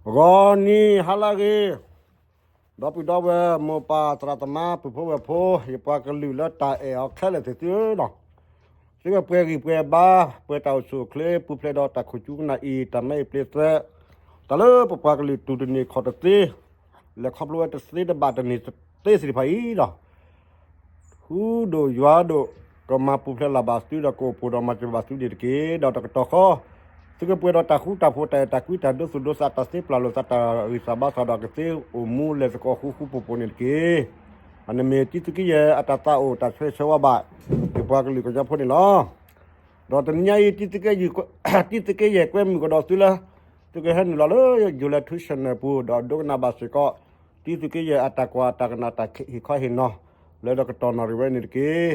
ဂီၤနံၤဟါလၢအဂ့ၤ, ဒီပုၢ်ဒီဝဲၢ်မိၢ်ပၢ်သရၣ်သမါ ပုၢ်ဖိဝဲၢ်ဖိ ယပှၤကလုာ်လၢတၢ်အဲၣ်အီၤခဲလၢာ်သ့ၣ်သုဧၢနီၤ, သုဝဲပှဲၤဂံၢ်ပှဲၤဘါ ပှဲၤတၢ်အိၣ်ဆူၣ်အိၣ်ချ့ ပူၤဖျဲးဒီးတၢ်ခိၣ်ကၠူကနၣ်အံၤ တၢ်မဲအံၤပျ့သဲ, တၢ်လၢပပှၤကလုာ်တူၢ်တန့ၢ်ခီၣ်တသ့, လဲၤခီဖျိဝဲတသ့တဘၣ်တန့ၢ်သ့သ့ၣ်တဖၣ်အံၤဒီး ဟူဒိၣ်ယွၤဒိၣ် ကမၤပူၤဖျဲးလၢ်ဘၣ်သုဒီး ကအိၣ်ဖှိၣ်ဒီးမၤစၢၤဘၣ်သုန့ၣ်တက့ၢ်. ဒီးတကတီၢ်ဃီ သုကပှဲၤဒီးတၢ်ဃူတၢ်ဖိး တၢ်အဲၣ်တၢ်ကွံ တၢ်ဒိသူၣ်ဒိသး တၢ်သ့ပျၢ်လိာ်သး တၢ်ဂံၢ်စၢ်ဘါစၢ်ဒီး ကသ့အိၣ်မူလဲၤသကိးဃူဃူဖိးဖိးန့ၣ်တက့ၢ်. အန့ၣ်မ့ၢ်တံသုးက့ယဲၢ်အတၢ်သးအိၣ် တၢ်ဆၢဂ့ၤဆၢဝါဘၣ် ယပှၤကလုာ်ကညီဖိန့ၣ်လီၤ. ဒီးတနံၤညါအံၤ တံသုးက့ယဲၢ်ကွဲမုာ်ကဒီးသုလၢ သုကဟဲနုာ်လီၤလၢ ယိၤလဲၤထူ channel ပူၤ ဒီးဒိကနၣ်ဘၣ်စ့ၢ်ကီး တံသုးက့ယဲၢ်အတၢ်ကွၢ်တၢ်ကနၣ် တၢ်ဟ့ၣ်ခီဟ့ၣ်နီၤ လၢတကတီၢ်နီၣ်ရံၣ်ဝဲန့ၣ်တက့ၢ်.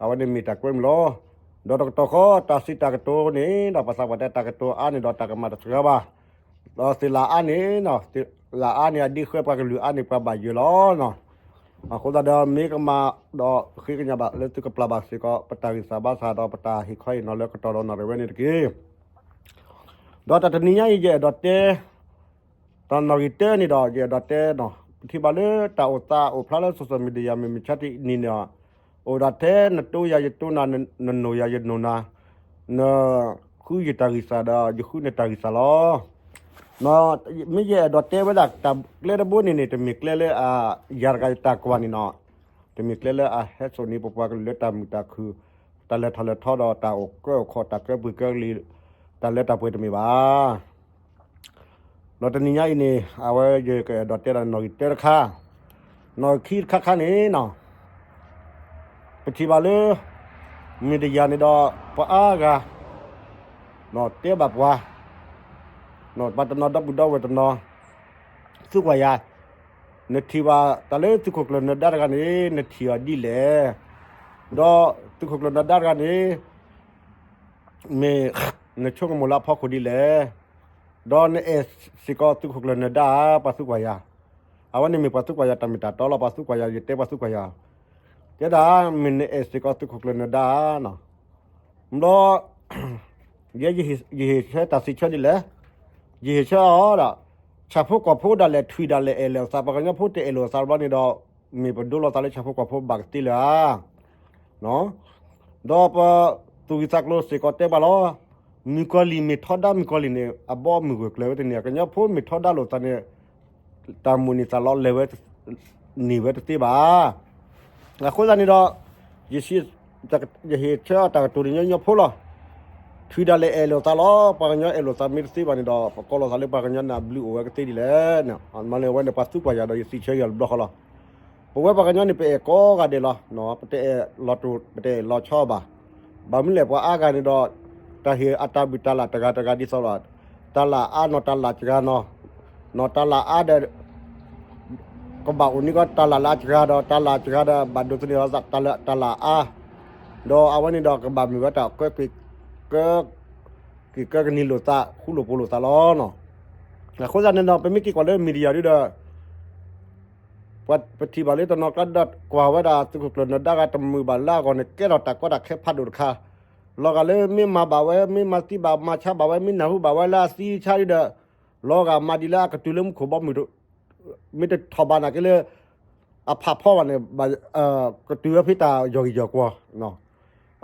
အဝဲန့ၣ်မ့ၢ်တၢ်ကွဲမုာ်လီၤ. ဒီးတကတီၢ်ဃီ တၢ်စံးတၢ်ကတိၤန့ၣ်ဒီး ပှၤသးပှၢ်တဲတၢ်ကတိၤအါန့ၣ်ဒီး တၢ်ကမၣ်တစှၤဘၣ်, ဒီးသ့ၣ်လၣ်အါန့ၣ်, သ့ၣ်လၣ်အါန့ၣ် အဒ့ဃဲပှၤကလုာ်အါန့ၣ် ပှၤဘၣ်ယွၤလီၤ. အဃိသတးဒီး မ့ၢ်ကမၣ်ဒီးဃ့ကညးဘၣ်လၢသုကပျၢ်ဘၣ်စ့ၢ်ကီး ပတၢ်ဂံၢ်စၢ်ဘါစၢ်ဒီး ပတၢ်ဟ့ၣ်ခီဟ့ၣ်နီၤလၢကတီၢ်ဒီးနီၣ်ရံၣ်ဝဲန့ၣ်တက့ၢ်. ဒီးတၢ်တနံၤညါအံၤ ယအဲၣ်ဒိးတဲ တၢ်နီၣ်ဂံၢ်တၢန့ၣ်ဒီး ယအဲၣ်ဒိးတဲနီၤ, ပထံၣ်ဘၣ်လၢတၢ်အိၣ်သးအိၣ်ဖျါလၢ social media မုၢ်မဆါတနံၤန့ၣ်, အိၣ်ဒၣ်ထဲနတိယၤယတိနၤ, နနိၣ်ယၤယနိၣ်နၤ, နဃုယတၢ်ဂံၢ်စၢ်ဒီး ယဃုနတၢ်ဂံၢ်စၢ်လီၤ. မ့ၢ်ယအဲၣ်ဒိးတဲဝဲဒၣ်တၢ်ကျဲတဘိန့ၣ်န့ၣ် တမ့ၢ်ကျဲလၢအယၤတဂၤတၢ်ကွၢ်န့ၣ်နီၤ, တမ့ၢ်ကျဲလၢအဟဲစိာ်န့ၢ်ပပှၤကလုာ်လၢတၢ်မုာ်တၢ်ခုၣ်, တၢ်လဲၤထီၣ်လဲၤထီဒီးတၢ်အိၣ်ကၢအိၣ်ခီၣ် တၢ်ကၢပှ့ၤကၢလံၤ, တၢ်လၢတၢ်ပှဲၤတမ့ၢ်ဘၣ်. ဒီးတနံၤညါအံၤန့ၣ် အဝဲယကအဲၣ်ဒိးတဲဒၣ်နီၣ်ဂံၢ်တၢတခါ, နီၣ်ဂံၢ်ခံတခါခါန့ၣ်နီၤ, ပထံၣ်ဘၣ်လၢ media န့ၣ်ဒီး ပှၤအါဂၤ တဲဘၣ်ပှၤ, ပှၤတနီၤဒီပုၢ်ဒီဝဲၢ်တနီၤ သံကွၢ်ယၤ, နထံၣ်ဘၣ်တၢ်လၢသုးခိၣ်ကျၢၢ်နၢၤဒါတဂၤန့ၣ် နထံၣ်အီၤဒ်လဲၣ်, ဒီးသုးခိၣ်ကျၢၢ်နၢၤဒါတဂၤန့ၣ် မ့ၢ်နဆိကမိၣ်လၢအဖီခိၣ်ဒ်လဲၣ်, ဒီးနအဲၣ်စ့ၢ်ကီးသုးခိၣ်ကျၢၢ်နၢၤဒါဧါ, ပှၤသံကွၢ်ယၤ. အဝဲန့ၣ်မ့ၢ်ပှၤသံကွၢ်ယၤတၢ်မ့ၢ်တၢ်တီလီၤ, ပှၤသံကွၢ်ယၤ ယတဲပှၤသံကွၢ်ယၤ, တဲဒၣ် မ့ၢ်နအဲၣ်စ့ၢ်ကီးသုးခိၣ်ကျၢၢ်နၢၤဒါဧါနီၤ, ဘျီ ယဲ ယဟ့ၣ်ဆၢတၢ်စံးဆၢဒ်လဲၣ်, ယဟ့ၣ်ဆၢအီၤဒီး ဆၣ်ဖိကီၢ်ဖိဒၣ်လဲာ်ထွံၣ်ဒၣ်လဲာ်အဲၣ်လိာ်သး ပှၤကညီဖိတအဲၣ်လိာ်သးတဘျီန့ၣ်ဒီး မ့ၢ်ပဒိလီၤသးလၢဆၣ်ဖိကီၢ်ဖိဘၣ်ကသ့လၢၤဧါ. ဒီးပသူၣ်ဂံၢ်သးကျိၤစ့ၢ်ကီးတဲဘၣ်လီၤ, မုၣ်ကီၤလံၢ်မ့ၢ်ထီဒါမုၣ်ကီၤလံၢ်န့ၣ် အဘီအမုၢ်ဂၢၢ်ကျၢၤဝဲတန့ၢ်, ကညီဖိမ့ၢ်ထီဒါလိာ်သးန့ၣ် တၢ်မိၣ်န့ၢ်သးလီလဲၤဝဲ န့ၢ်ဝဲတသ့ဘၣ်. အဃိသတးန့ၣ်ဒီး ယဟ့ၣ်ဆၢတၢ်ကတိၤန့ၣ်ညီညီဖိလီၤ. ထွံၣ်ဒၣ်လဲာ်အဲၣ်လိာ်သးလီၤ, ပှၤကညီအဲၣ်လိာ်သးမ့ၢ်တသ့ဘၣ်န့ၣ်ဒီး ပကိးလီၤသးလၢပှၤကညီန့ၣ်အဘျုးအိၣ်ဝဲကသ့ဒ်လဲၣ်. မ့ၢ်လၢဝဲန့ၣ် ပှၤသံကွၢ်ယၤဒီး ယစံးဆၢယၤတဘျီဃီလီၤ. ပဝဲပှၤကညီန့ၣ် ပအဲၣ်ကိးဂၤဒဲးလီၤ. ပတအဲၣ်လီၤတိၢ် ပတအဲၣ်လီၤဆီဘၣ်. ဘၣ်မနုၤလဲၣ် ပှၤအါဂၤန့ၣ်ဒီး တၢ်ဟ့ၣ်အတၢ်ဘုၣ်တၢ်လၣ်တဂၤတဂၤဒ်သိးလီၤ. တၢ်လၣ်အါနီၤ တၢ်လၣ်စှၤနီၤ, နီၤတၢ်လၣ်အါဒီး ကဘၣ်အိၣ်န့ၢ်ကီးတၢ်လၣ်လၢအစှၤဒီး တၢ်လၣ်စှၤဒီး ဘၣ်ဒိးသန့ၤအသးတၢ်လၢတၢ်လၣ်အါ, ဒီးအဝဲန့ၣ်ဒီးကဘၣ်မ့ၢ်ဝဲတၢ်ကဲ က့ၤကၢကနံၤလိာ်သး ဃူလိာ်ဖိးလိာ်သးလီၤနီၤ. အဃိသတးန့ၣ်ဒီး ပမ့ၢ်က့ၤကွၢ်လၢ media ဒ်ဒီး ပှၤပထံၣ်ဘၣ်လၢတနီၤကျါဒီးကွၢ်ဝဲဒၣ်သုးခိၣ်ကျၢၢ်နၢၤဒါဂၤတမုာ်ဘၣ်လၢအဂီၢ်န့ၣ် ကဲထီၣ်တၢ်ကီတၢ်ခဲဖးဒိၣ်တခါ, လီၤဂာ်လၢမ့ၢ်မၤဘၣ်ဝဲ မ့ၢ်မၤသံဘၣ်မၤဆါဘၣ်ဝဲ မ့ၢ်နၢ်ဟူဘၣ်ဝဲလၢအသံဆါဒ်ဒီး လီၤဂာ်မၤဒ်လၢအကတုၤလၢမူခိၣ်ဘီမုၢ် မ့ၢ်တထီၣ်ဘၣ်နာ်က့လၢ အဖးဖီဘၣ်န့ၣ် ကတုၤဝဲဖဲတၢ်ယီၢ်ဂံၢ်ယီၢ်ကွီၢ်.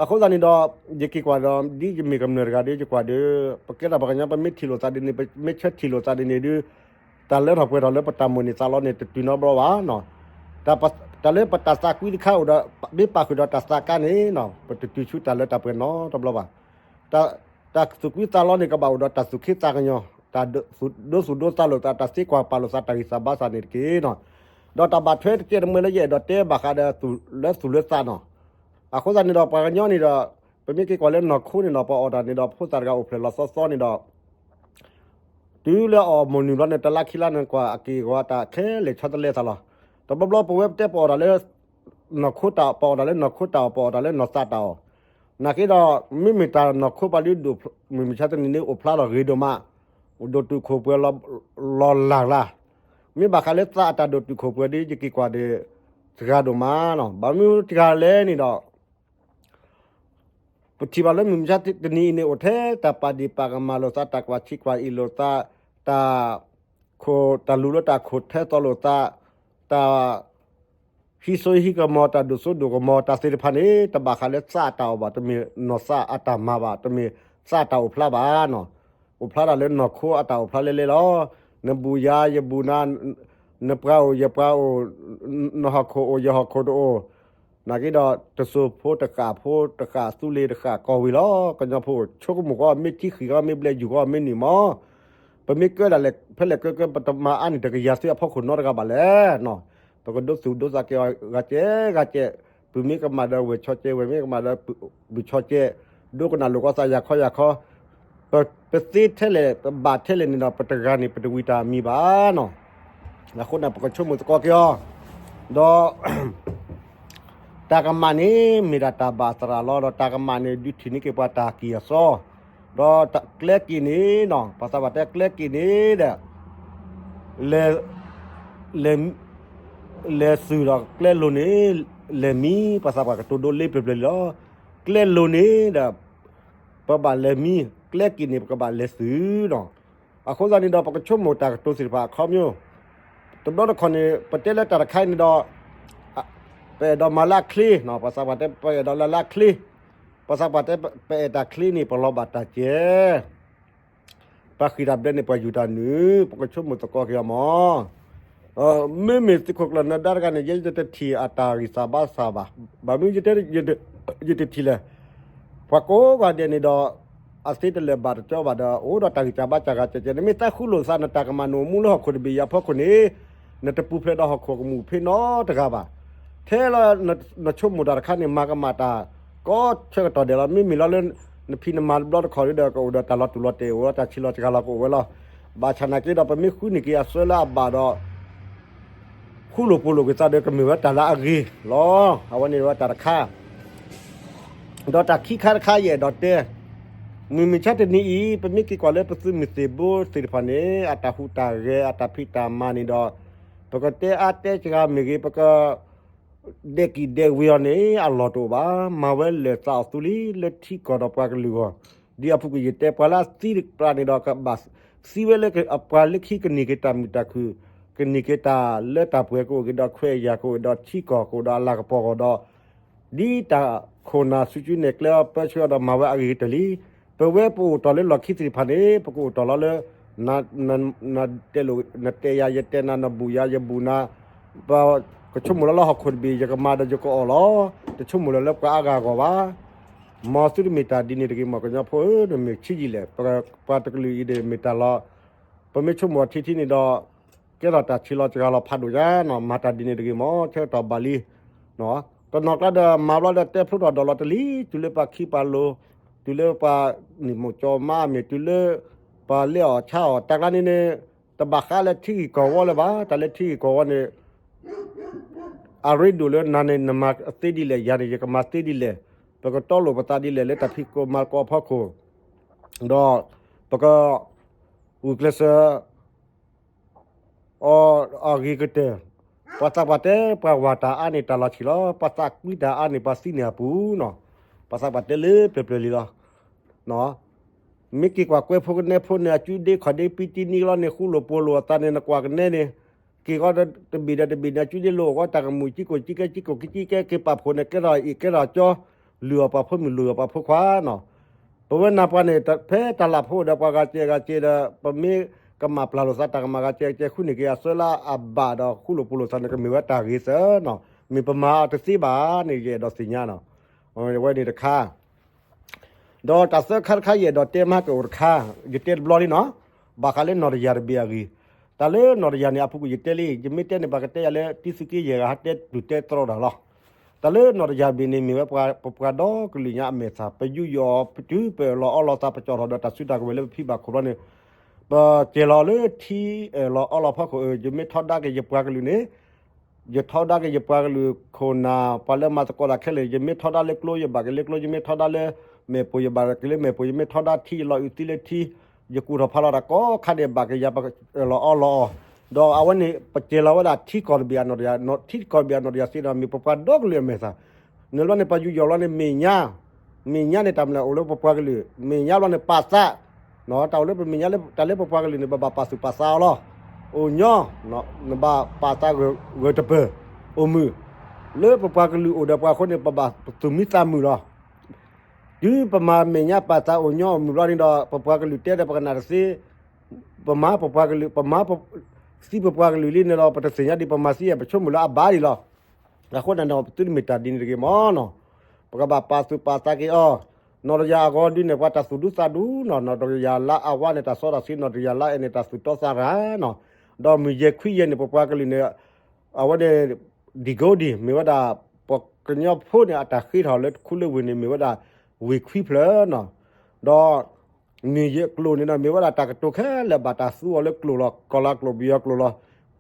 အဃိသတးန့ၣ်ဒီး ယက့ၤကွၢ်ဒီး ဒ်ယမ့ၢ်ကမျၢၢ်တဂၤဒီး ယကွၢ်ဒီး ပကဲထီၣ်ပှၤကညီ ပမ့ၢ်ထံၣ်လိာ်သးဒ်န့ၣ် ပမ့ၢ်ဆၢထံၣ်လိာ်သးဒ်န့ၣ်ဒီး တၢ်လၢထီၣ်ပှဲၤထီၣ်လၢပတၢ်မိၣ်န့ၢ်သးလီန့ၣ် တတုၤနီတဘျီဘၣ်. တၢ်လၢပတၢ်သးကွံတခါအိၣ်ဒီး မ့ၢ်ပာ်ဃုာ်ဒီးတၢ်သးကါန့ၣ် ပတတုၤဆူတၢ်လၢတၢ်ပှဲၤနီတဘျီဘၣ်. တၢ်သူၣ်ကွံသးလီန့ၣ် ကဘၣ်အိၣ်ဒီးတၢ်သူၣ်ခ့သးကညီၤ, တၢ်ဒိသူၣ်ဒိသးလိာ်သး တၢ်သ့ကွၢ်ပာ်လိာ်သး တၢ်ဂံၢ်စၢ်ဘါစၢ်န့ၣ်တက့ၢ်. ဒီးတၢ်ဘၣ်ထွဲတကဲတမှဲလၢယအဲၣ်ဒိးတဲဘၣ်ဃးဒီး လၢသူၣ်လၢသးနီၤ. အဃိသတးန့ၣ်ဒီး ပှၤကညီန့ၣ်ဒီး ပမ့ၢ်က့ၤကွၢ်လၢနီၢ်ခိန့ၣ်ဒီး ပအီၣ်တၢ်န့ၣ်ဒီး ဖိသၣ်တဂၤအိၣ်ဖျဲၣ်လီၤသီသီန့ၣ်ဒီး တုၤလၢအီၣ်မိၢ်နုာ်ဘျီန့ၣ် တလါခံလါန့ၣ် ကွၢ်အက့ၢ်အဂီၤတၢ်ခဲလၢာ်ဆီတလဲသးလီၤ. တဘျီဘျီပဝဲပတဲပအီၣ်တၢ်လၢ နီၢ်ခိတၢ်အီၣ် ပအီၣ်တၢ်လၢနီၢ်ခိတၢ်အီၣ် ပအီၣ်တၢ်လၢနီၢ်သးတၢ်အီၣ်. နာ်က့ဒီး မ့မ့ၢ်တၢ်နီၢ်ခိပှၤဒ်ဒိၣ် မုၢ်မဆါတနံၤန့ၣ် အိၣ်ဖျါထီၣ်ဂ့ၤဒိၣ်မး, ဒိၣ်တုာ်ခိၣ်ပှဲၤလီၤလၢ်လၢ်. မ့ၢ်ဘၣ်ဃးလၢသးအတၢ်ဒိၣ်တုာ်ခိၣ်ပှဲၤဒီး ယက့ၤကွၢ်ဒီး စှၤဒိၣ်မးနီၤ. ဘၣ်မနုၤတဂၤလဲၣ်န့ၣ်ဒီး ပထံၣ်ဘၣ်လၢမုၢ်မဆါတနံၤအံၤန့ၣ် အိၣ်ထဲတၢ်ပာ်ဒ့ၣ်ပာ်ကမၣ်လိာ်သး တၢ်ကွၢ်ဆံးကွၢ်အံၤလိာ်သး, တၢ် တၢ်လူၤလၢတၢ်ခိၣ်ထဲသိးလိာ်သး, တၢ် ဟံးစိဟံးကမီၤ, တၢ်ဒိၣ်စိဒိၣ်ကမီၤ, တၢ်သ့ၣ်တဖၣ်န့ၣ် တဘၣ်ဃးလၢသးအတၢ်အိၣ်ဘၣ်, တမ့ၢ်နီၢ်သးအတၢ်မၤဘၣ်, တမ့ၢ်သးအတၢ်အိၣ်ဖျါဘၣ်နီၤ. အိၣ်ဖျါတၢ်လၢနီၢ်ခိအတၢ်အိၣ်ဖျါလဲလဲလီၤ. နဘူးယၤ ယဘူးနၤ, နပှၤအိၣ် ယပှၤအိၣ်, နဟီၣ်ခိၣ်အိၣ် ယဟီၣ်ခိၣ်တအိၣ်, နာ်က့ဒီး တစိၤဖိတဃၣ်ဖိတဃၣ် သူလ့ၤတဃၣ် ကီၢ်ဝ့ၤလီၤ. ကညီဖိ ဆိကမိၣ်ဃီ မ့ၢ်ထံဃံးဃီ မ့ၢ်ဘျဲးယူၤဃီ မ့ၢ်နံၣ်မီၢ်, ပမ့ၢ်ကဲဒၣ်လဲာ် ဖဲလဲၣ်ကဲကဲ ပတမၤအါန့ၢ်တကယၤသုးအဖီခိၣ်နီတဂၤဘၣ်လဲၣ်နီၤ. ပကဒိသူၣ်ဒိသးက့ၤအီၤဂၤကဲဂၤကဲ, ပုၢ်မ့ၢ်ကမၣ်ဒီးဝဲၢ်ဆီကဲ, ဝဲၢ်မ့ၢ်ကမၣ်ဒီးပုၢ်ဆီကဲ, ဒိကနၣ်လိာ်ကီသးယၤခီယၤခီ, ပသ့ထဲလဲၣ် ပဘၣ်ထဲလဲၣ်န့ၣ်ဒီး ပတဂၤန့ၣ် ပတဝံၤတၢ်မံၤဘၣ်နီၤ. အဃိန့ၣ် ပကဆိကမိၣ်သကိးက့ၤအီၤ, ဒီး တၢ်ကမၣ်န့ၣ် မ့ၢ်ဒၣ်တၢ်ဘၣ်သရၣ်လီၤ. ဒီးတၢ်ကမၣ်န့ၣ် ဒုးထံၣ်န့ၢ်က့ၤပှၤတၢ်ကံၢ်အစီ, ဒီးကျဲက့ၤန့ၣ်နီၤ, ပှၤသးပှၢ်တဲကျဲက့ၤန့ၣ်ဒီး လဲၤ လဲၤ လဲၤသုးဒီးကျဲလိၤန့ၣ် လဲၤမံ, ပှၤသးပှၢ်ကတိၤဒိလ့ပျၢၤပျၢၤလံလီၤ. ကျဲလိၤန့ၣ်ဒီး ပဘၣ်လဲၤမံ, ကျဲက့ၤန့ၣ် ပကဘၣ်လဲၤသုးနီၤ. အဃိသတးန့ၣ်ဒီး ပကဆိကမိၣ်တၢ်ကတိၤသ့ၣ်တဖၣ်အခီပညီ, တဘျီတခီၣ်န့ၣ် ပတဲလၢတၢ်တခါအံၤန့ၣ်ဒီး ပအဲၣ်ဒိးမၤလၢအချ့နီၤ, ပှၤသးပှၢ်တဲ ပအဲၣ်ဒိးလၢလၢအချ့, ပှၤသးပှၢ်တဲ ပအဲၣ်တၢ်ချ့န့ၣ် ပလီၤဘၣ်တၢ်ကဲ ပှၤဃံးတၢ်ဘျဲန့ၣ် ပှၤယူၤတၢ်နုာ်, ပကဆိကမိၣ်သကိးက့ၤအီၤမီၢ်. မ့မ့ၢ်သုးခိၣ်ကျၢၢ်နၢၤဒါတဂၤန့ၣ် ယဲယတထံၣ်အတၢ်ဂံၢ်စၢ်ဘါစၢ်ဘၣ်. ဘၣ်မနုၤယတဲ ယတထံၣ်လဲၣ်. ပှၤကိးဂၤဒဲးန့ၣ်ဒီး အသ့တလဲၤဘၣ်တကၠီဘၣ်ဒီး အိၣ်ဒီးတၢ်ဂံၢ်စၢ်ဘါစၢ်ဂၤကဲကဲ, နမ့ၢ်သးဃူလိာ်သး နတၢ်ကမၣ်နအိၣ်မူလၢဟီၣ်ခိၣ်တဘ့ၣ်အံၤအဖီခိၣ်န့ၣ် နတပူၤဖျဲးဒီးဟီၣ်ခိၣ်ကမူၣ်ဖဲနီတဂၤဘၣ်. ထဲလၢနဆိကမိၣ်တၢ်တခါန့ၣ် မၤကမၣ်တၢ် ကိးဆၢကတီၢ်ဒဲးလီၤ. မ့မ့ၢ်လီၤလၢ နဖံးနမၤတဘျီတခီၣ်ဒီး ကအိၣ်ဒီးတၢ်လီၤတူၢ်လီၤတဲာ် အိၣ်ဒီးတၢ်ဆံးလီၤစှၤလီၤကအိၣ်ဝဲလီၤ. ဘၣ်ဆၣ်နာ်က့ဒီး ပမ့ၢ်ဃုန့ၢ်က့ၤအဆၢလၢအဘၣ်ဒီး ဃူလိာ်ဖိးလိာ်က့ၤသးဒီး ကမ့ၢ်ဝဲတၢ်လၢအဂ့ၤလီၤ. အဝဲန့ၣ်ဝဲတၢ်တခါ ဒီးတၢ်ခံခါတခါယအဲၣ်ဒိးတဲ, မုၢ်မဆါတနံၤအံၤ ပမ့ၢ်က့ၤကွၢ်လၢပသုးမုၢ်သ့ၣ်ဘိသ့ၣ်တဖၣ်န့ၣ် အတၢ်ဟူးတၢ်ဂဲၤ အတၢ်ဖံးတၢ်မၤန့ၣ်ဒီး ပကတဲအါတဲစှၤမ့ၢ်ဂ့ၤ, ပက ဒဲးကံၣ်ဒဲးဝ့ၤအီၤန့ၣ် အလီၢ်တအိၣ်ဘၣ်. မၤဝဲလၢာ်သးအီၤသူလံ လၢထံကီၢ်ဒီးပှၤကလုာ်အဂီၢ်, ဒ်အပူၤကွံာ်ယတဲပှၤလၢအသံတကပၤန့ၣ်ဒီး ကဘၣ်သံဝဲလၢ အပှၤလၢခံကန့ၢ်က့ၤတၢ်မုာ်တၢ်ခုၣ်, ကန့ၢ်က့ၤတၢ်လၢတၢ်ပှဲၤကအိၣ်က့ၤဒီး ခွဲးယာ်ကအိၣ်ဒီးထံကီၢ်ကအိၣ်ဒီးအလၤကပီၤကီၢ်ဒီး ဒ်တၢ်ခိၣ်နၢ်စုကၠူနဲၣ်ကျဲအီၤ ပၢဆှၢအီၤဒီးမၤဝဲအဂ့ၤကတၢၢ်လံ. ပဝဲပအိၣ်တီၢ်လၢလီၢ်ခံသ့ၣ်တဖၣ်န့ၣ် ပကအိၣ်တီၢ်လီၤလၢ နတဲလိာ် နတဲယၤ ယတဲနၤ နဘူးယၤ ယဘူးနၤ, ပကဆိကမိၣ်လၢလၢဟီၣ်ခိၣ်တဘ့ၣ် ယကမၤဒီးယကအီၣ်လီၤ. တဆိကမိၣ်လၢလၢပှၤအါဂၤအဂီၢ်ဘၣ်. မ်သုတမ့ၢ်တၢ်ဒ်န့ၣ်တဂ့ၤ မ်ကညီဖိဧၢ, နမ့ၢ်ဆံးယံာ်လဲၣ်, ပှၤတကလုာ်အံၤဒီးမ့ၢ်တၢ်လီၤ. ပမ့ၢ်ဆိကမိၣ်ထံထံန့ၣ်ဒီး ကဲထီၣ်တၢ်ဆံးလီၤစှၤလီၤဖးဒိၣ်ညါနီၤ, မၤတၢ်ဒ်န့ၣ်တဂ့ၤ မ်ဆၢကတီၢ်ဘၣ်လံ. တနီၤကျါဒီးမၤဘျီဒီးတဲဖျိထီၣ်ဒီးလီၤတလံ, တုၤလၢပှၤခံပှၤလိၤ, တုၤလၢပှၤနံၣ်မိၢ်ကၠီမါအမ့ၢ်, တုၤလၢပှၤလဲၤအီၣ်ဆါအီၣ်, တၢ်ကျါန့ၣ်န့ၣ် တဘၣ်ဃးလၢထံဂ့ၢ်ကီၢ်ဝီလၢၤဘၣ်. တၢ်လၢထံဂ့ၢ်ကီၢ်ဝီန့ၣ် အရ့ဒိၣ်လၢနၤန့ၣ် နမၤသ့ဒ်လဲၣ်, ယၤန့ၣ် ယကမၤသ့ဒ်လဲၣ်, ပကတီလိာ်ပသးဒ်လဲၣ် လၢတၢ်ဖံးကိၢ်မၤကိၢ်အဖီခိၣ်, ဒီးပကဂုာ်ကျဲးစၢး အီၤအဂ့ၤကတၢၢ်, ပှၤသးပှၢ်တဲ ပှၤဝၤတၢ်အါန့ၢ်တၢ်လီၤဆံးလီၤ, ပှၤသးကွံတၢ်အါန့ၢ်ပှၤသံန့ၢ်အပူၤနီၤ, ပှၤသးပှၢ်တဲလၢပျၢၤပျၢၤလံလီၤ. မ့ၢ်က့ၤကွၢ်ကွဲဖိကနဲဖိန့ၣ် အစုဒ့ခီၣ်ဒ့ပံတံနံလီၤန့ၣ် ဃူလိာ်ဖိးလိာ်အသးန့ၣ် နကွၢ်ကနဲန့ၣ်, က့ၤဃီတဘ့ၣ်ဒီးတဘ့ၣ်န့ၣ် အစုဒ့လိာ်အဂီၢ် တၢ်ကမူၣ်ကံကိၢ်ကံကဲ က့ၤပာ်ဖှိၣ်န့ၣ် ကဲထီၣ်အ့ၣ်ကဲထီၣ်ကၠီ, လုၢ်အီၣ်ပှၤဖိမုၣ်လုၢ်အီၣ်ပှၤဖိခွါနီၤ. ပဝဲနၤပှၤန့ၣ် ဖဲတၢ်လၢ်ဖိဒီးပှၤဂၤစဲးဂၤစဲးဒီး ပမ့ၢ်ကမၣ်ပျၢ်လိာ်သးတၢ်ကမၣ်ဂၤစဲးဂၤစဲး ဃုန့ၢ်က့ၤအဆၢလၢအဘၣ်ဒီး ဃူလိာ်ဖိးလိာ်သးန့ၣ် ကမ့ၢ်ဝဲတၢ်ဂ့ၤစၢၤနီၤ, မ့ၢ်ပမၤအီၤတသ့ဘၣ်န့ၣ် ယအဲၣ်ဒိးသ့ၣ်ညါနီၤ. အဝဲန့ၣ်တခါ ဒီးတၢ်သၢခါတခါ ယအဲၣ်ဒိးတဲမးကအိၣ်တခါ, ယတဲတဘျီလံနီၤ, ဘၣ်ဃးလၢနီၢ်တယၢ်တဘ့ၣ်အဂ့ၢ်, တၢ်လၢနီၢ်တယၢ်န့ၣ် အပူၤကွံာ်ယတဲလံ, ယမ့ၢ်တဲန့ၣ် ပှၤကတဲယၤလၢ တံသုးက့ယဲၢ်ဂၤ ဟးတဲတူၢ်တဲသရီဒၣ်လီၤ. တၢ်လၢနီၢ်တယၢ်တဘ့ၣ်န့ၣ် မ့ၢ်ဝဲပပှၤဒီကလုာ်ညါအမဲာ်သၣ်, ပယူးယီၣ်အီၤ တုၤပအၢၣ်လီၤအီလီၤသး ပကၠီၣ်ထီၣ်ဒီးတၢ်စုတၢ်ကဝဲၤလၢပဖံဘၣ်ခိၣ်ဘျီန့ၣ်, ပစဲၤလီၤလၢထံအၢၣ်လီၤအီလီၤဖီခိၣ်, ယမ့ၢ်ထီဒါက့ၤယပှၤကလုာ်န့ၣ် ယထီဒါက့ၤယပှၤကလုာ်ခိၣ်နၢ် ပှၤလၢမၤသကိးတၢ်ခဲလၢာ်, ယမ့ၢ်ထီဒါလၢကျိ ယဘၣ်က့ၤလၢကျိ, ယမ့ၢ်ထီဒါလၢမဲာ်ပိၢ် ယဘၣ်က့ၤလၢမဲာ်ပိၢ်, ယမ့ၢ်ထီဒါထံ ယလီၤအုးသံလၢထံ, ယကူၣ်ထီၣ်ဖးလီၤတၢ်ကိးခါဒဲး ဘၣ်က့ၤယၤ ပအၢၣ်လီၤအီလီၤအီၤ, ဒီးအဝဲန့ၣ် ပစဲၤလီၤဝဲဒၣ်ထံကီၢ်တဘ့ၣ်အနီၢ်တယၢ်, ထံကီၢ်တဘ့ၣ်အနီၢ်တယၢ်စ့ၢ်ဒီး မ့ၢ်ပပှၤဒီကလုာ်အမဲာ်သၣ်, နဘျီန့ၣ် ပယူးယီၣ်ဘျီန့ၣ် မဲာ်ညါ, မဲာ်ညါန့ၣ် တၢ်မနုၤလဲၣ် အိၣ်လၢပပှၤကလုာ်, မဲာ်ညါဘျီန့ၣ် ပာ်သး, တၢ်အိၣ်လၢပမဲာ်ညါလၢ တၢ်လၢပပှၤကလုာ်န့ၣ် ပဘၣ်ပာ်သူၣ်ပာ်သးအီၤလီၤ. အိၣ်ညီ, နဘၣ်ပာ်သးဂၢၢ်တပၢၢ်အိၣ်မုာ်, လၢပပှၤကလုာ်အိၣ်ဒီးပှၤအဃိန့ၣ် ပဘၣ်သူၣ်မံသးမုာ်လီၤ. တုၤပမၤမဲာ်ညါပာ်သးအိၣ်ညီအိၣ်မုာ်ဘျီန့ၣ်ဒီး ပပှၤကလုာ်တဲဒီးပကနၣ်တသ့, ပမၤပပှၤကလုာ်, ပမၤသံပပှၤကလုာ်လံန့ၣ်ဒီး ပတသ့ၣ်ညါဒံး ပမၤသံယဲၢ် ပဆိကမိၣ်လၢအဘၣ်ဒံးလီၤ. အဃိန့ၣ်ဒီး ပသုတမ့ၢ်တၢ်ဒ်န့ၣ်တဂ့ၤမၢ်နီၤ. ပကဘၣ်ပာ်သူၣ်ပာ်သးက့ၤအီၤ, နီၢ်တယၢ်အဂီၢ်ဒုးန့ၣ် ပှၤတၢ်သူၣ်ဒူသးဒူနီၤ, နီၢ်တယၢ်လၢအဝါန့ၣ် တၢ်စီတၢ်ဆှံ, နီၢ်တယၢ်လၢအဲၣ်န့ၣ်တၢ်သူၣ်တီသးရၤနီၤ. ဒီးမုၢ်ယဲၢ်ခွံယဲၢ်န့ၣ် ပပှၤကလုာ်န့ၣ် အဝဲန့ၣ် ဒံၣ်ကိဒံၣ် မ့ၢ်ဝဲဒၣ် ပှၤကညီဖိန့ၣ် အတၢ်ဃ့ထီၣ်လၢခူလၢဝ့ၢ်န့ၣ် မ့ၢ်ဝဲဒၣ် ဝ့ၢ်ခွံဖျၢၣ်နီၤ. ဒီး မုၢ်ယဲၢ်ကျိာ်န့ၣ်ဒီး မ့ၢ်ဝဲဒၣ်တၢ်ကတိၤခဲလၢာ် ဘၣ်တၢ်သူအီၤလၢကျိာ်လီၤ, ကီၤလၤကျိာ် ပယီၤကျိာ်လီၤ.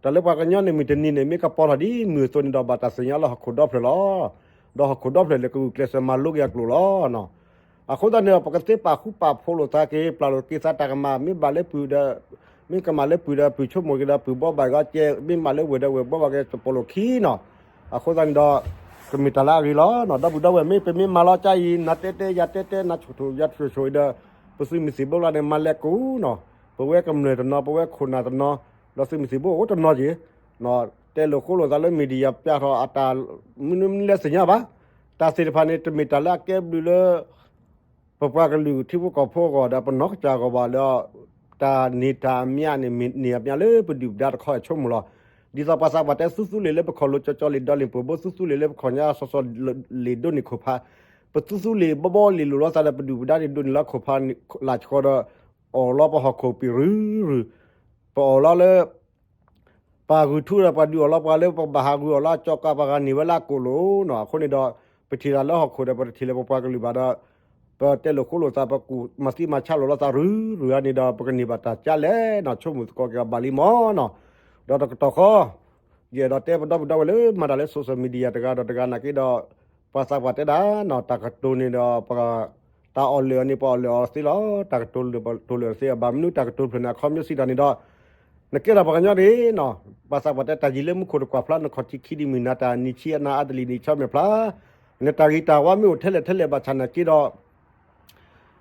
တၢ်လၢပှၤကညီန့ၣ် မုၢ်တနံၤန့ၣ် မ့ၢ်ကပီၤထီၣ်ဒ်မုၢ်အသိးန့ၣ်ဒီး ဘၣ်တၢ်သ့ၣ်ညါလၢဟီၣ်ခိၣ်ဒီဖျၢၣ်လီၤ. ဒီးဟီၣ်ခိၣ်ဒီဖျၢၣ်န့ၣ် ကဂုာ်ကျဲးစၢးမၤလိက့ၤအကျိာ်လီၤ. အဃိသတးန့ၣ်ဒီး ပကသ့ပာ်ဃူပာ်ဖိးလိာ်သးက့ၤ ပျၢ်လိာ်က့ၤသးတၢ်ကမၣ် မ့ၢ်ဘၣ်လၢပုၢ်ဒီး မ့ၢ်ကမၣ်လၢပုၢ်ဒီး ပုၢ်ဆိကမိၣ်က့ၤဒီး ပုၢ်ဘှီဘၣ်က့ၤအီၤကဲ, မ့ၢ်မၣ်လၢဝဲၢ်ဒီး ဝဲၢ်ဘှီဘၣ်က့ၤ တပိာ်လိာ်ခံနီၤ. အဃိသတးန့ၣ်ဒီး ကမ့ၢ်တၢ်လၢအဂ့ၤလီၤ. ဒီပုၢ်ဒီဝဲၢ် မ့ၢ်ပမ့ၢ်မၤလီၤကါအံၤ နၤတဲတဲ ယၤတဲတဲ နဆိၣ်ဆိၣ်ယၤဆိၣ်ဆိၣ်အံၤဒီး ပသုးမုၢ်သံၣ်ဘိလီၤန့ၣ် မၤလဲၤကူနီၤ. ပဝဲကမျၢၢ်တနီၤ ပဝဲခိၣ်နၢ်တနီၤ ဒီးသုးမုၢ်သံၣ်ဘိအိၣ်တနီၤက့ၤ တဲလိာ်ဃိလိာ်သးလၢ media ပျၢ်ထီၣ်အတၢ် မနုၤမနုၤလဲၣ်သ့ၣ်ညါဘၣ်. တၢ်သ့ၣ်တဖၣ်န့ၣ် တမ့ၢ်တၢ်လၢအကဲဘျုးလၢ ပပှၤကလုာ်ထံဖိကီၢ်ဖိအဂီၢ်ဒီး ပနီၢ်ကစၢ်အဂီၢ်ဘၣ်လၢ တၢ်န့ၢ်တၢ်အမျးန့ၣ် မ့ၢ်န့ၢ်အမျးလၢပဒုၣ်ပဒါတခီအဆိကမိၣ်လီၤ. ဒ်သိးပှၤသးပှၢ်တဲ သူသူလ့ၤလၢပခီၣ်လိၤ ကၠီကၠီလ့ၤဒီလ့ၤပှိၢ်ဘိ သူသူလ့ၤလၢပခီၣ်ညါ စီစီလ့ၤဒိးန့ၢ်ခိၣ်ဖး, ပသူသူလ့ၤဘီဘီလ့ၤလိာ်လိာ်သးဒီး ပဒုၣ်ပဒါန့ၣ်ဒိးန့ၢ်လီၤခိၣ်ဖးလၢ်ဆှီဒီး အီၣ်လီၤပဟီၣ်ခိၣ်ပံၤရုရု, ပအီၣ်လီၤလၢ ပှၤဂုာ်ထူဒီးပှၤဒုးအီၣ်လီၤပှၤလၢပဘၣ်ဟးဂုာ်အီၣ်လီၤ ကၠီကးပှၤဂၤန့ၢ်ဝဲလၢအကိာ်လိၤနီၤ. အဃိန့ၣ်ဒီး ပထံၣ်တၢ်လၢဟီၣ်ခိၣ်ဒီး ပတထံၣ်လၢပပှၤကလုာ်ဘၣ်ဒီး ပတဲလိာ်ဃိလိာ်သး ပကူၣ်မၤသံမၤဆါလိာ်လိာ်သးရုရုအါန့ၣ်ဒီး ပကန့ၢ်ဘၣ်တၢ်ကၢလဲၣ်နီၤ ဆိကမိၣ်သကိးက့ၤအီၤဘၣ်လံမၢ်နီၤ. ဒီးတကတီၢ်ဃီ ယအဲၣ်ဒိးတဲပဒီပုၢ်ဒီဝဲၢ်လၢမၤတၢ်လၢ social media တဂၤဒီးတဂၤနာ်က့ဒီး ပှၤသးပှၢ်တဲဒၣ်နီၤ တၢ်ကတိၤန့ၣ်ဒီး ပ တၢ်အီၣ်လၢာ်အီၤန့ၣ် ပအီၣ်လၢာ်အီၤသ့လီၤ. တၢ်ကတိၤလၢာ်ပတိၤလၢာ်အီၤသ့ အဘၣ်မနုၤတၢ်ကတိၤဖျၢၣ်န့ၣ် အခီပညီစံးတၢ်န့ၣ်ဒီး နကဲထီၣ်ပှၤကညီန့ၣ်နီၤ ပှၤသးပှၢ်တဲတၢ်ယံၤလၢမူခိၣ်တကွၢ်ဖျါ နခီၣ်ထံးခံဒံးမုၢ်နၤတၢ် နံၤဆံအနၤအါတလံၤနံၤဆီမဲာ်ဖျါ နတၢ်ဂ့ၤတၢ်ဝါမ့ၢ်အိၣ်ထဲလဲၣ်ထဲလဲၣ်ဘၣ်ဆၣ်နာ်က့ဒီး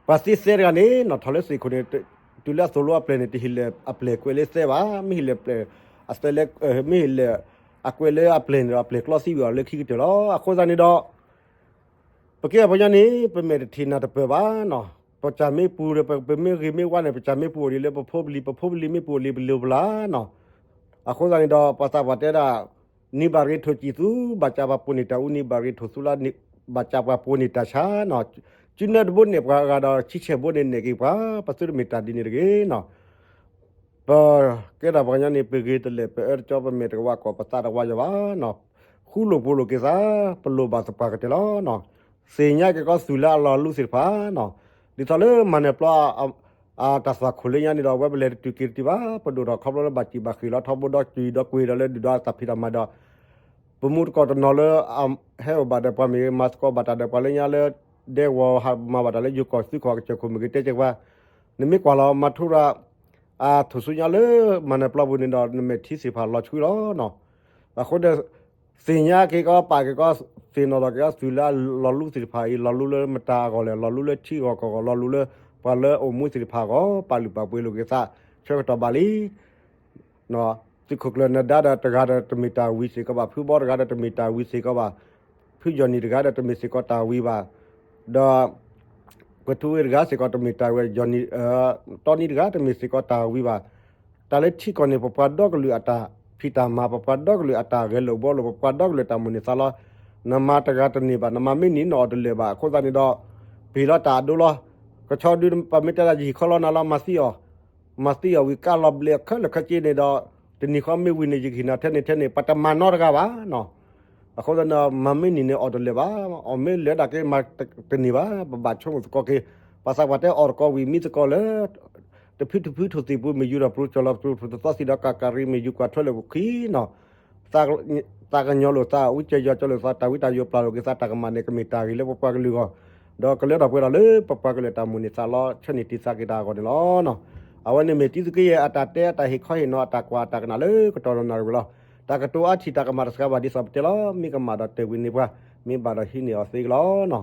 ပှၤသ့သဲတဂၤန့ၣ်နီၤ ထီၣ်လၢသ့ၣ်ခိၣ်န့ၣ် တုၤလၢအသိၣ်လိအပျဲၢ်န့ၣ် တဟ့ၣ်လၢာ်အပျဲၢ်ကွဲးလၢသဲဘၣ် မ့ၢ်ဟ့ၣ်လၢာ်အပျဲၢ် အသဲလၢ မ့ၢ်ဟ့ၣ်လၢာ် အကွဲးလၢအပျဲၢ်န့ၣ်ဒီး အပျဲၢ်ကျီသံဝံၤအီၤလၢခံကတၢၢ်လီၤ. အဃိသတးန့ၣ်ဒီး ပကဲပှၤကညီန့ၣ် ပမဲာ်တထံၣ်နၢ်တပၢၢ်ဘၣ်နီၤ ပစၢ်မ့ၢ်ပူၤဒီး ပမ့ၢ်ဂ့ၤမ့ၢ်ဝါန့ၣ် ပစၢ်မ့ၢ်ပူၤအိၣ်ဒံးလၢပဖိပလံၤ ပဖိပလံၤမ့ၢ်ပူၤအိၣ်လံပလံၤပလၢ်နီၤ. အဃိသတးန့ၣ်ဒီး ပှၤသးပှၢ်တဲဒၣ် နံၤဘၣ်ရ့ထိၣ်စံၣ်သူ ဘၣ်ကးပှၤပိာ်န့ၢ်တၢ်အူ နံၤဘၣ်ရ့ထိၣ်သူလၢ ဘၣ်ကးပှၤပိာ်န့ၢ်တၢ်ဆါနီၤ. ကၠူနဲၣ်တဘိန့ၢ်ပှၤဂၤဒီး ဆံဆဲၣ်ဘိန့ၣ်နဲၣ်က့ၤပှၤ ပသုတမ့ၢ်တၢ်ဒ်န့ၣ်တဂ့ၤနီၤ. ပကဲထီၣ်ပှၤကညီန့ၣ် ပဂ့ၤတလဲၣ် ပအၢတကၠီ ပမဲာ်တကဝါကီၢ် ပသးတဝါယွၤဘၣ်နီၤ. ဃူလိာ်ဖိးလိာ်က့ၤသး ပလိၣ်ဘၣ်သပှၢ်ကတၢၢ်လီၤနီၤ. သ့ၣ်ညါက့ၤကီးသုးလၢအလီၤလူသ့ၣ်တဖၣ်နီၤ. ဒ်သိးလၢမၤနၢၤပျီ အတၢ်သွၣ်ခိၣ်လၢညါန့ၣ်ဒီး အဝဲပလဲၤတတုၤက့ၤတတုၤဘၣ် ပဒိၣ်ထီၣ်ခီဖျိလၢဘၣ်စံၣ်ဘၣ်ဃ့ၢ်လီၤ ထီဘိဒီးစံၣ်ဒီးကွံာ်ဒီးလၢဒုၣ်ဒီးတၢ်ဖံးတၢ်မၤဒီး ပမူတကိးတနီၤလၢ ဟဲအိၣ်ဘၣ်ဒီးပှၤမ့ၢ်ဂ့ၤ မၤသကိးဘၣ်တၢ်ဒီးပှၤလၢညါလၢ ဒဲကဝီၤ မၤဘၣ်တၢ်လၢယိၤကီၢ်သုးကီၢ်ကစၢၢ်ခိၣ်မ့ၢ်ဂ့ၤ တဲကဲပှၤ နမ့ၢ်ကွၢ်လီၤ မၤထူရၤ အထူၣ်စုညါလၢ မၤနၢၤပျီပူၤန့ၣ်ဒီး နမဲာ်ထံသ့ၣ်တဖၣ်လီၤဆှုလီၤနီၤ. အဃိဒီး သ့ၣ်ညါက့ၤကီး ပာ်က့ၤကီး သ့ၣ်နီၣ်ထီၣ်က့ၤကီး သုးလၢအလီၤလူသ့ၣ်တဖၣ်အံၤ လီၤလူလၢမတၤအဂီၢ်လဲၣ် လီၤလူလၢထံဂီၢ်ကီၢ်ဂီၢ် လီၤလူလၢ ပှၤလၢအိၣ်မူသ့ၣ်တဖၣ်အဂီၢ် ပာ်လုၢ်ပာ်ပှ့ၤလိာ်က့ၤသး ဆၢကတီၢ်ဘၣ်လံ သုးခိၣ်ကျၢၢ်နဒါဒီးတဂၤဒီးတမ့ၢ်တၢ်ဝံၤစ့ၢ်ကီးဘၣ် ဖုဘီတဂၤဒီးတမ့ၢ်တၢ်ဝံၤစ့ၢ်ကီးဘၣ် ဖုယီၢ်နံၣ်တဂၤဒီးတမ့ၢ်စ့ၢ်ကီးတၢ်ဝံၤဘၣ် ဒီး ကွဲၤထူဝ့တဂၤစ့ၢ်ကီးတမ့ၢ်တၢ်ဝံၤ ယီၢ်နံၣ် တီနံတဂၤတမ့ၢ်စ့ၢ်ကီးတၢ်ဝံၤဘၣ် တၢ်လၢထံကီၢ်န့ၣ် ပပှၤဒီကလုာ်အတၢ်ဖံးတၢ်မၤ ပပှၤဒီကလုာ်အတၢ်ဂဲၤလိာ်ဘှီလိာ် ပပှၤဒီကလုာ်အတၢ်မိၣ်န့ၢ်သးလီ နမၤတဂၤတန့ၢ်ဘၣ် နမၤမ့ၢ်န့ၢ်နအီၣ်တလၢာ်ဘၣ် အဃိသတးန့ၣ်ဒီး ပဟ့ၣ်လီၤတၢ်အဒိလီၤ ကဆီဒု ပမ့ၢ်တဲဒၣ်ယဟံၣ်ခီလီနၤလီၤ မၤသံအီၤ မၤသံအီၤဝံၤကးလီၤဘျဲးအခၢၣ်လၢခၢၣ်က့န့ၣ်ဒီး တနံၤဃီမ့ၢ်ဝံၤန့ၣ် ယကဟ့ၣ်နၤထဲန့ၣ်ထဲန့ၣ် ပတမၤနီတဂၤဘၣ်နီၤ အဃိသတးန့ၣ် မၤမ့ၢ်န့ၢ်န့ၣ်အီၣ်တလၢာ်ဘၣ် အီၣ်မ့ၢ်လၢာ်ဒၣ်က့မၤတန့ၢ်ဘၣ် ပဘၣ်ဆိကမိၣ်သကိးက့ၤ ပှၤသးပှၢ်တဲအီၣ်တကိးဝံၤမံသကိးလၢ တဖုတဖုထိၣ်သ့ၣ်ပူၤမ့ၢ်ယူၤဒီးပရူၤကၠီၤလီၤ ပရူၤပတသီသံဒီးကးကးရံမ့ၢ်ယူၤကွၢ်ထွဲလၢပခံနီၤ သးကညီၤလိာ်သး ဝံကၢယွၤကၠီလိာ်သး တၢ်ဝံတၢ်ယိာ်ပျၢ်လိာ်က့ၤသး တၢ်ကမၣ်န့ၣ် ကမ့ၢ်တၢ်ဂ့ၤလၢပပှၤကလုာ်အဂီၢ် ဒီးကလၢထီၣ်ပှဲၤထီၣ်လၢပပှၤကလုာ်တၢ်မိၣ်န့ၢ်သးလီ ဆၢန့ၢ်တံၢ်သးက့ၤတၢ်အဂီၢ်န့ၣ်လီၤ. အဝဲန့ၣ်မ့ၢ်တံသုးက့ယဲၢ်အတၢ်တဲ အတၢ်ဟ့ၣ်ခီဟ့ၣ်နီၤ အတၢ်ကွၢ်အတၢ်ကနၣ်လၢကတီၢ်နၣ်ရံၣ်ဝဲလီၤ. တၢ်ကတိၤအါထံၣ်တၢ်ကမၣ်တစှၤဘၣ်ဒ်သိးပတဲလီၤ မ့ၢ်ကမၣ်ဒီးတဲာ်ဝံၤန့ၢ်ပှၤ မ့ၢ်ဘၣ်ဒီးဟံးန့ၢ်အီၤသ့ကလီၤနီၤ.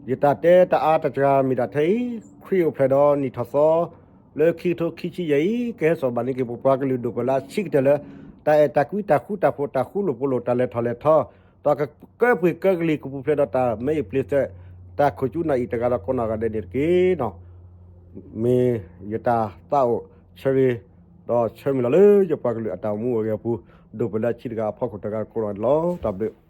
ယတၢ်တဲတအါတစှၤမ့ၢ်ဒၣ်ထဲအံၤ ခရံာ်အိၣ်ဖျဲၣ်ဒီးနံၣ်ထီၣ်သီ လၢခံကထိခံဆံယဲၢ်အံၤ ကဟဲစိာ်ဘၣ်န့ၢ်က့ၤ ပပှၤကလုာ်ဒိၣ်ပှၤလၢအဆံးကတၢၢ်လၢ တၢ်အဲၣ်တၢ်ကွံ တၢ်ဃူတၢ်ဖိး တၢ်ဃူလိာ်ဖိးလိာ် တၢ်လဲၤထီၣ်လဲၤထီ ဒီးကကၢပှ့ၤကၢကလံၤကပူၤဖျဲးဒီးတၢ်မဲအံၤပျ့ၤသဲး တၢ်ခိၣ်ကၠူနၢ်အံၤတဂၤဒီးကိးနီၢ်ဂၤဒဲးန့ၣ်တက့ၢ်နီၤ. မ့ၢ်ယတၢ်သးအိၣ်ဆၢဂ့ၤ ဒီးဆၢမုၢ်လၢ်လၢယပှၤကလုာ်အတၢ်အိၣ်မူအိၣ်ဂဲၤအပူၤ ဒိၣ်ပှၤလၢအဆံးတဂၤအဖီခိၣ်တဂၤဒီးကိးနီၢ်ဂၤဒဲးလီၤ. တၢ်ဘျုး